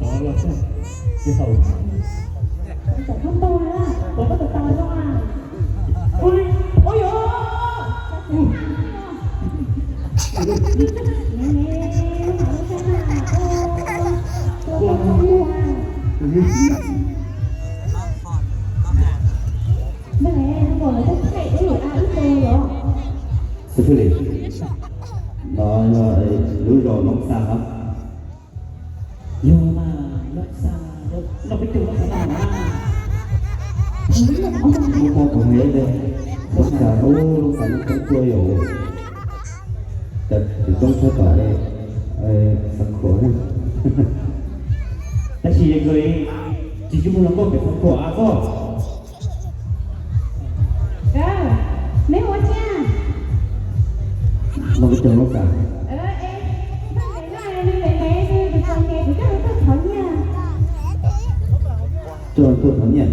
tod los xwb, tsis haum. Ua, ua yog. Tus thwj li, no yog lub zos Loob Xas no. Yog mas, Loob Xas, no peb cov Loob Xas no mas. Loob Xas, Loob Xas, Loob Xas, Loob Xas, Loob Xas, Loob Xas, Loob Xas, Xas Khuam. Tab sis yog tsis muaj hluas nkauj pem Xas Khuam a koj. Neb ua cas? Noj peb caug Loob Xas. Tuaj tuaj thov nyiaj.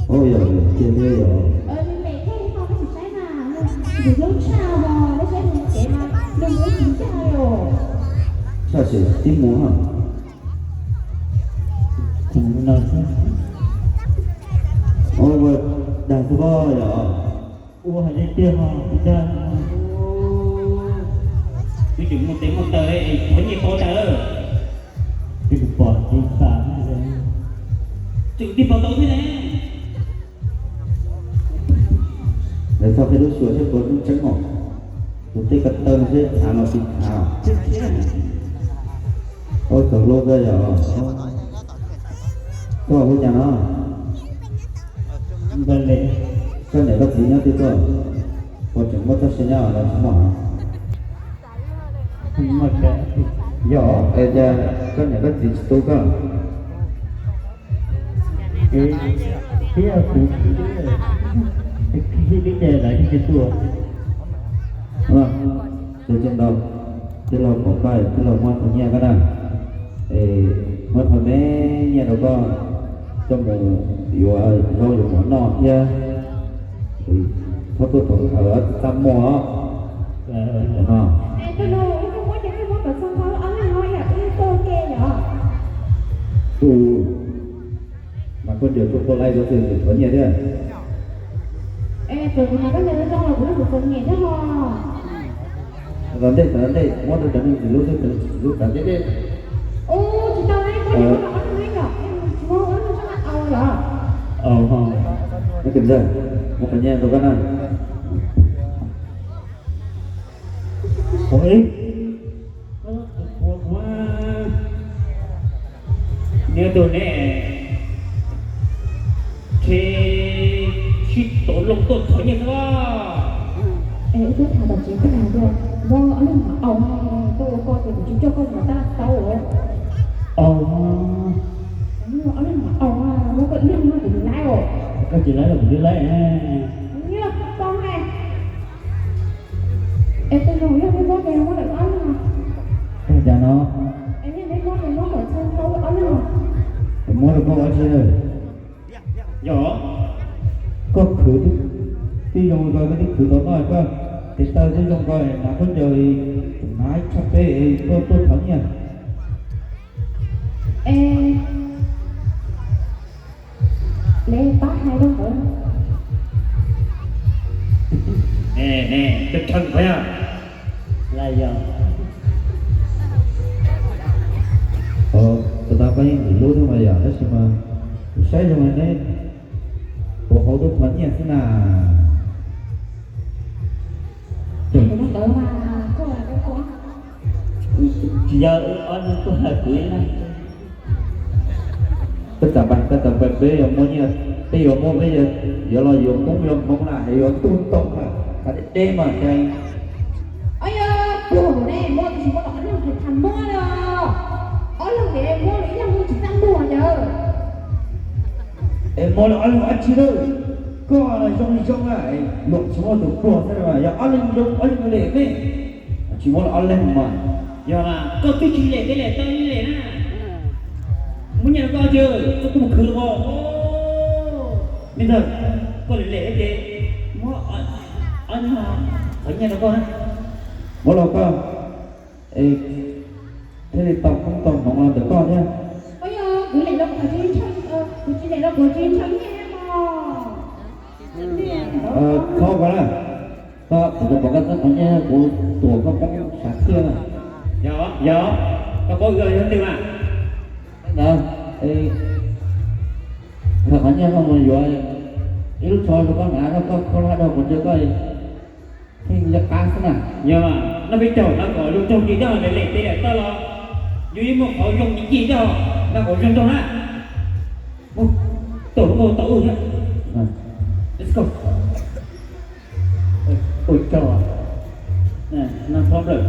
Ua yog tiag thiab yog. Tshaj xwm tib mus ha. Ua dag xwb pob yog. Ua hais li tiag ho, ua dag. Twb tseem muaj tes muaj taw es thov nyiaj tau tas. Twb tsis pom tsis xav. Tseem tsis pom tau thiab ne. Lawv txhob qhia lub suas saib puas tseeb os. Tus tej ko taw no seb tham los tsis tham. Ua txaus hlub koj yog. Koj hu cas no? Koj niam koj txiv nyob twg tuaj? Puas tseem muaj txoj sia nyob los tsis muaj? Yog es cas koj niam koj txiv tsis tu koj? Tib kuv tib ces lawv tsis tu. Tus tseem ntau, tij laug pom koj tij laug muab qhov nyiaj koj na. Es muab qhov me nyiaj rau koj coj mus yuav zaub yuav mov noj thiab. Txhob tuaj thov khawv, txaj muag os. Tus mas koj ncaws tuaj koj laij koj txawj thov nyiaj thiab. Los ntej, los ntej, muab rau cov neeg ntxim hlub xwb, cov neeg tsis ntxim hlub kav deb deb. Muab qhov nyiaj rau koj na. Neb tus ne, ntshe sib tau loo tuaj thov nyiaj xwb. Es wb twb tham tom tsev koj hais tias muab ob leeg mam aus, koj ua koj ces kuv tsis coj koj mus tab tau. Aus, muab ob leeg mam aus, muab koj ib leeg no kuv tsis laib os. Koj tsis laib los kuv twb laib. Nyiaj tau hais. Es tus nus yog neb muab ces muab lawm ob leeg no. Koj cas no? Es yog neb muab ces muab kom txog tau ob leeg no. Muab rau koj ob tsi. Yog, koj khwv twb zoo li ko koj twb khwv tau noj koj. Tes taw twb zoo ko, hnav khaub ncaws, hnav ib tshaj peb, koj tuaj thov nyiaj. Es neb pab hais rau nkawd. Ne, ne, cov tsheej qhov yog. Laj yog. Tus tau koj yeej ntxim hlub thiab mas yom, tab sis mas kuv saib zoo li neb puas hauv tuaj thov nyiaj xwb na. Tsis yog ob leeg tuaj hais kuv ib leeg. Koj txawm pab, koj txawm pab, peb yuav muaj nyiaj, peb yuav muaj, peb yuav los yuav koob yuav hmoov na, yuav tug ntoo na, qhov deb deb mas cas. Ob yog pluag ne, muaj tus tsis muaj los ob leeg tham muab li. Ob leeg tias muaj li ib leeg muaj tsis txaj muag yawg. Es muaj li ob leeg dab tsi lawm, koj zoo li zoo na, luam tsis muaj tus pluag xwb, yog ob leeg zoo ob leeg lem ne, tsis muaj li ob leeg mas. Yog mas koj twb tsis lem, peb lem tau li lem na. Muab nyiaj rau koj tsis, koj kuj mus khwv los. Me ntxawg, koj lem lem ces muab ob, ob, qhov nyiaj rau koj na. Muab los koj, es thiaj li tau koob tau hmoov los ntawm koj thiab. Ua yog kuv lem los kuv tsis ntshaw, kuv tsis lem los kuv tsis ntshaw nyiaj mog. Txhob koj na, koj kuv tau pom koj txoj qhov nyiaj kuv tuam koj poob sav thiaj na. Yog, yog, koj paub wb yog leej twg mas. Ntawd, koj qhov nyiaj koj mus yuav ib lub tsho rau koj hnav, koj khaub hlab rau kuv ntsia koj pheej yog qab xwb na. Yog, noj peb caug no kom zoo nraug ces coj lem lem tes lem taw los, yus yeej muaj qhov zoo ces coj no kom zoo nraug na. Tau lub tau wb thiab. Let's go. Ua tsaug, noj thoob plaws.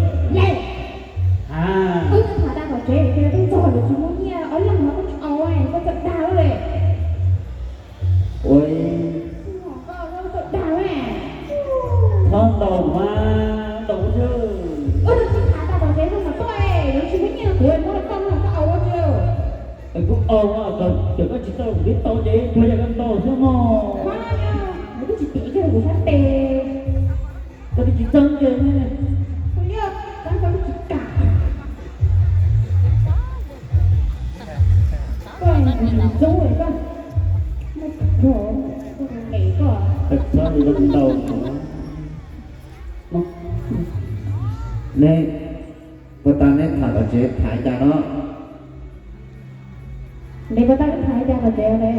Wb tham tag tom tsev tias tuaj txog lawv tsis muaj nyiaj, ob leeg no koj tsis au, koj txawm dag lawm. Ua, koj txawm dag lawm. Txhob ntaus mas, ntaus xwb. Wb tsis tham tag tom tsev no mas tuaj, lawv tsis muaj nyiaj kuv muab rau koj, koj au ua tsaug. Es kuv au, txawm koj tsis tau kuv tau ces tsuas yog koj ntaus xwb mog. Kuv twb tsis tim kiag kuv sab tes. Koj twb tsis txeeb kiag ne. Kuv yog koj twb tsis kam. Koj ntxub koj, muaj koj, koj me koj. Txhob li zoo ntaus. Ne, puas tas neb tham tom tsev tham cas no? Neb puas tas neb tham cas tom tsev ne?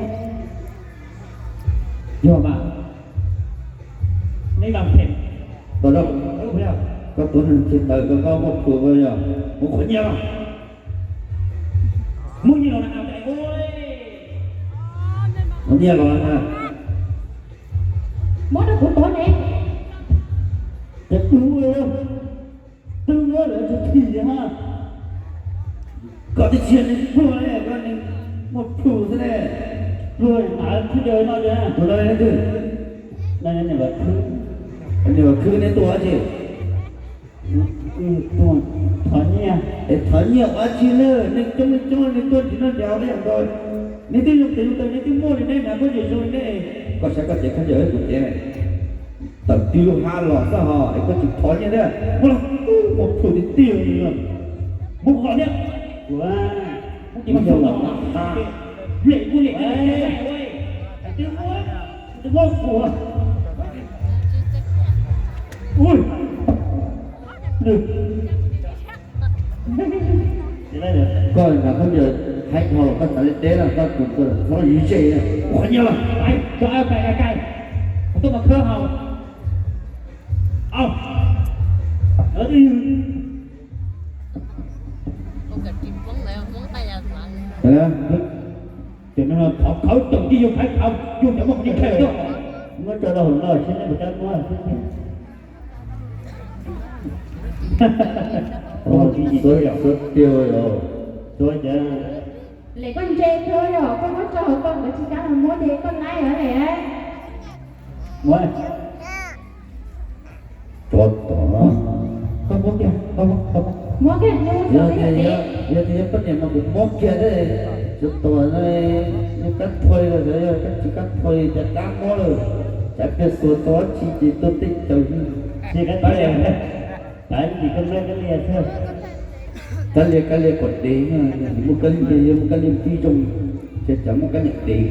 Yog mas, neb lam phem. Koj tuav neeg tsis tawm, koj muaj plhus yog mus qhuav nyiaj los. Muaj nyiaj los na. Muaj nyiaj los na. Muab rau kuv tuav ne. Ces kuv twb muab lawv tus thim ha. Koj twb tsis yog neeg pluag ne, koj neeg muaj plhus xwb ne. Pluag hnav khub ncaws no ces tus no leej twg? Niam Vam Khwb. Niam Vam Khwb neb tuaj dab tsi? Thov nyiaj. Es thov nyiaj ua dab tsi na, neeg coob coob neeg tuaj nrhiav noj nrhiav haus ib yam nkaus. Neb twb zoo tes zoo taw, neb twb muaj li, neb hnav khaub ncaws zoo li neb. Koj saib koj cev khaub ncaws kuv cev, tawm tib lub hab los xwb ho es koj tsis thov nyiaj thiab. Muab los, muaj plhus tiag tiag li. Muab qhov thiab. Ua, muab tis mas xyov los. Lem kuj lem, twb muab, twb muab kuv. Ui. Koj hnav khaub ncaws haib dhau los koj xav li deb los koj tus koj txhob yws zej. Qhov nyiaj los, pais, koj pais kais, kuv tuaj mas khawb haus. Au. Ces no thov khawv cov tij yug thaiv khawv yug cov muaj qhov txhia chaw tuaj. Muab tso rau hauv no seb nej puas cab muab. Ua, suav tiag yom. Suav tiag. Lem koj ntse kawg yom, koj muab tso hauv koj nkawd tsis kam los muab ces koj laib lawm lem. Muab. Tsov tom no. Koj muab kiag, koj muab, koj muab. Muab kiag, muab kiag. Yog tias yog koj niam mas kuv muab kiag thiab. Tsov tom no, yog kab thua li los yog kab tsis kab thua li cas kab muab lawm. Cas pliag xuas tau dab tsi ces tuaj tej caug. Kab lias, kab lias kom dev, yog muaj kab lias, yog muaj kab lias pib zoo, ces tsam muaj kab lias dev.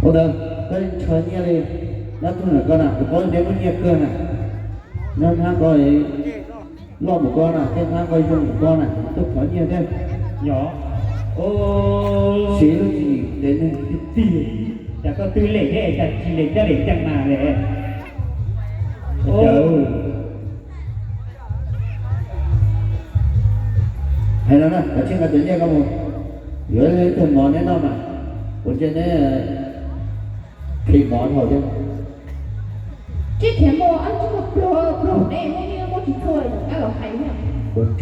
Ua ntawd koj tshuav nyiaj li, nyob tug ntawm koj na, kuv paub tias muaj nyiaj kawg na. Nyob hnab ko loj npaum koj na, thiab hnab ko zoo npaum koj na, tuaj thov nyiaj thiab. Yog, siv lub txim tes neeg tiag tiag. Cas koj twb lem thiab cas tsis lem coj lem ceem mas lem. Hais no na, koj tsij nqa cov nyiaj koj mus, yuav ib tug mov neb noj mas, kuv ntsia neb phim mov dhau thiab. Tsis khiav mus, tsis mus pluag pluag ne, muaj nyiaj muaj tsis txhua li, koj los hais thiab.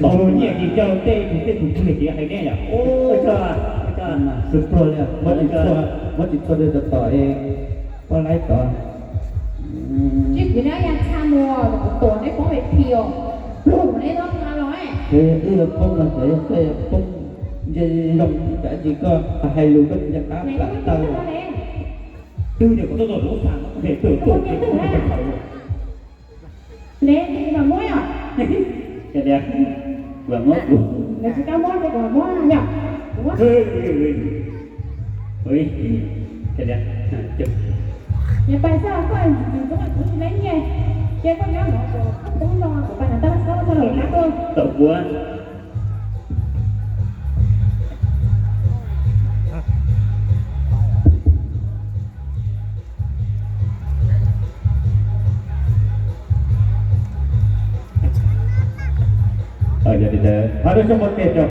Tau nyiaj ces coj tej tus tej tus plig ces hais nej yom. Ua tsaug, ua tsaug, tsis pluag li, muab tsis txhua, muab tsis txhua li tom tom es poj laib tod. Tsis kuv nab ya txha mus, kuv tuav neb poob ve phi os, pluag neb no txha los. Wb yuav poob los txawm yog koj yuav poob, ntshe zoo cas tsis koj hais lus koj ntsia qab plam taw. Twb yog kuv tuaj txog lub xas no, twb twb twb twb twb twb. Li, mam muab yom. Tias, mam muab kuv. Lawv tsis kam muab ces kuv mam muab yom. Kuv muab. Ui, tias, ces pais xwb koj tsis txhob kuv tsis leej nyiaj, ces koj nyob no kuv poob no kuv pais no tab xab txog lawm na koj. Tau kuv. Yog li ntawd, hab rau xyoo muaj tes rau